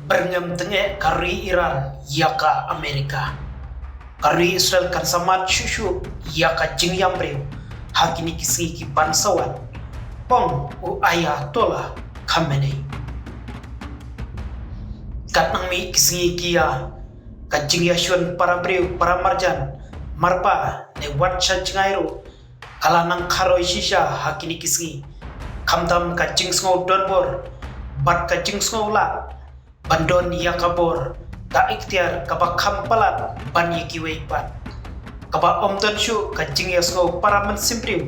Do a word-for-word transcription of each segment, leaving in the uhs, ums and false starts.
byrngem teng eh ka ri Iran ïa ka Amerika. Ka ri Israel kan sa mad shuh shuh ïa ka jingïam briew ha kine ki sngi ki ban sa wan, ong u Ayatollah Khamenei. Katba nang mih ki sngi ki ïa, ka jingïashun para briew para marjan, marpa ne wat sha jngai ruh ka la nang kharoi shisha ha kine ki sngi. Khamtam ka jingsngew donbor bad ka jingsngew lah ban don ïa ka bor, ka iktiar kaba kham palat ban ïa kiwei pat. Kaba ym don shuh ka jingïasngew para mynsiem briew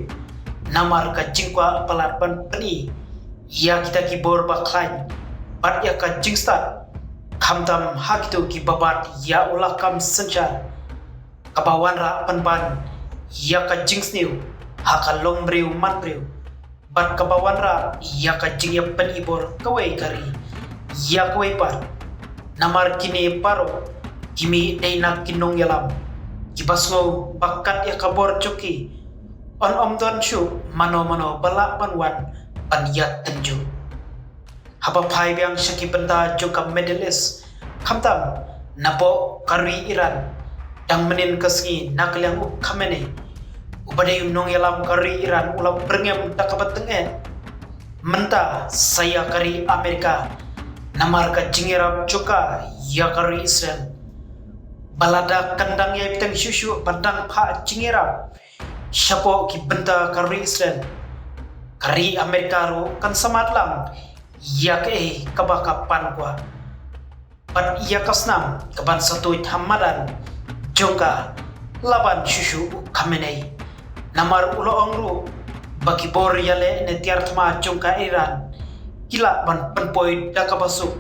namar ka jingkwah palat ban pyni ïa kita ki bor ba khlaiñ bad ïa ka jingstad, khamtam ha kito kiba bat ïa u lakam synshar. Kaba wanrah pynban ïa ka jingsniew ha ka long briew man briew, bad kaba wanrah ïa ka jingïapynibor kawei ka ri ïa kawei pat. Namar kine baroh ki mih dei na ki nongïalam kiba sngew ba kat ïa ka bor jong ki, yn ym don shuh mano mano ba lah ban wan ban ïatynjuh. Haba phai biang sha ki bynta jong ka Middle East, khamtam napoh ka ri Iran, dang mynnin ka sngi na ka liang u Khamenei, uba dei u nongïalam ka ri Iran, u la byrngem da kaba teng eh mynta sa ïa ka ri Amerika namar ka jingïarap jong ka ïa ka ri Israel. Ba lada kan dang ïai bteng shuh shuh ban dang phah jingïarap shapoh ki bynta ka ri Israel, ka ri Amerika ruh kan sa mad lang ïa kaei kaba ka pan kwah. Bad ïa ka snam kaban sa tuid ha madan jong ka la ban shuh shuh u Khamenei. Namar u la ong ruh ba ki bor ïaleh ne tiar thma jong ka Iran ki lah ban pynpoi da kaba suk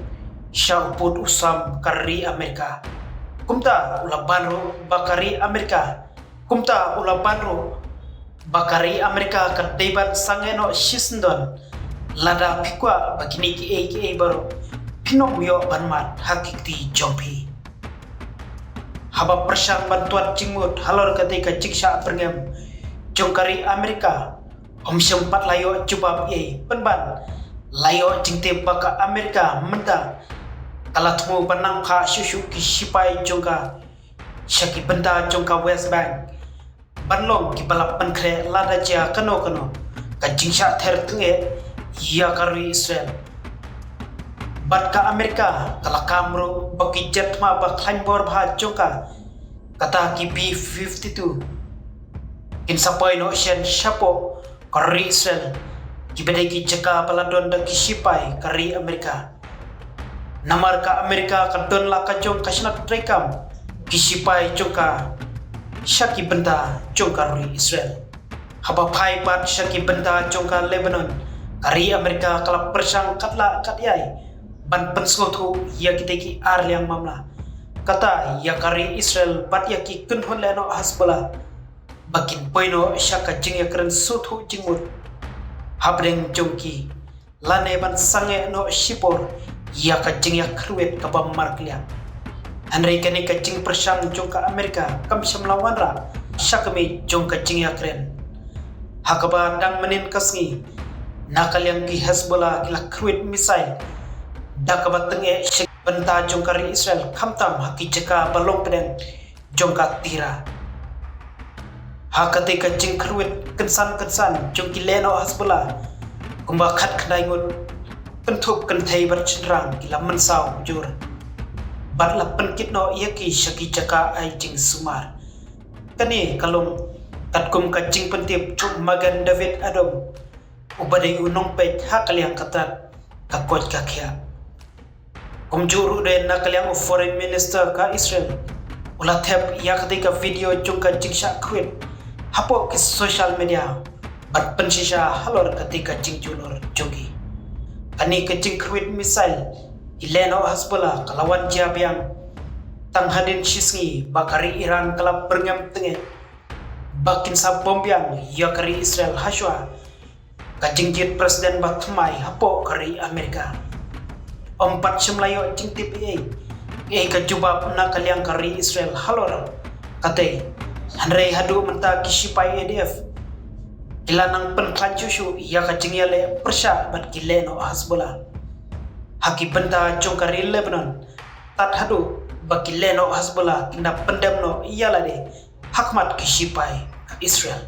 sha u pud u sam ka ri Amerika. Kumta u la ban ruh ba ka ri Amerika Kumta u la ban ruh ba ka ri Amerika ka dei ban sangeh noh shisyndon lada phi kwah ba kine kiei kiei baroh phin ym ïoh ban mad ha ki kti jong phi. Haba pyrshang ban tuat jingmut halor katei ka jingshah byrngem jong ka ri Amerika, ym shym pat la ïoh jubab ei, pynban la ïoh jingtip ba ka Amerika mynta ka la thmu ban nang phah shuh shuh ki shipai jong ka sha ki bynta jong ka West Bank ban long kiba la pynkhreh lada jia kano kano ka jingshah ther teng eh ïa ka ri Israel. Bad ka Amerika ka la kam ruh ba ki jet thma ba khlaiñ bor bha jong ka, kata ki B fifty-two, kin sa poi noh shen shapoh ka ri Israel, kiba dei ki jaka ba la don da ki shipai ka ri Amerika. Namar ka Amerika ka don la ka jong ka shnat treikam ki shipai jong ka sha ki bynta jong ka ri Israel. Haba phai pat sha ki bynta jong ka Lebanon, ka ri Amerika ka la pyrshang katba lah katba ïai ban pynsngewthuh ïa kitei ki ar liang mamla, kata ïa ka ri Israel bad ïa ki kynhun lehnoh Hezbollah ba kin poi noh sha ka jingïakren sngewthuh jingmut hapdeng jong ki, lane ban sangeh noh shipor ïa ka jingïakhlwit kaba markylliang. Hynrei kane ka jingpyrshang jong ka Amerika kam shym la wanrah sha ka miej jong ka jingïakren, ha kaba dang mynnin ka sngi na ka liang ki Hezbollah ki la khlwit missile da kaba teng eh sha ki bynta jong ka ri Israel, khamtam ha ki jaka ba long pdeng jong ka Tira. Ha katei ka jingkhlwit kynsan kynsan jong ki lehnoh Hezbollah, kumba khatkhyndai ngut kynthup kynthei bad shynrang ki la mynsaw jur bad la pynkit noh ïa ki sha ki jaka ai jingsumar. Kane ka long katkum ka jingpyntip jong u Magen David Adom, uba dei u nongpeit ha ka liang ka tat ka koit ka khiah. Kumjuh ruh de na ka liang u Foreign Minister ka Israel u la thep ïa katei ka video jong ka jingshah khlwit hapoh ki social media ban pynshisha halor katei ka jingjulor jong ki. Kane ka jingkhlwit missile ki lehnoh Hezbollah ka la wan jia biang tang hadien shisngi ba ka ri Iran ka la byrngem teng eh ba kin sa bom biang ïa ka ri Israel hashwa ka jingjied president ba thymmai hapoh ka ri Amerika. Ym pat shym la ïoh jingtip ei ei ka jubab na ka liang ka ri Israel halor katei. Hynrei haduh mynta ki shipai IDF ki la nang pynkhlaiñ shuh shuh ïa ka jingïaleh pyrshah bad ki lehnoh Hezbollah. ha ki bynta jong ka ri Lebanon, tad haduh ba ki lehnoh Hezbollah kin da pyndem noh ïa lade ha khmat ki shipai ka Israel.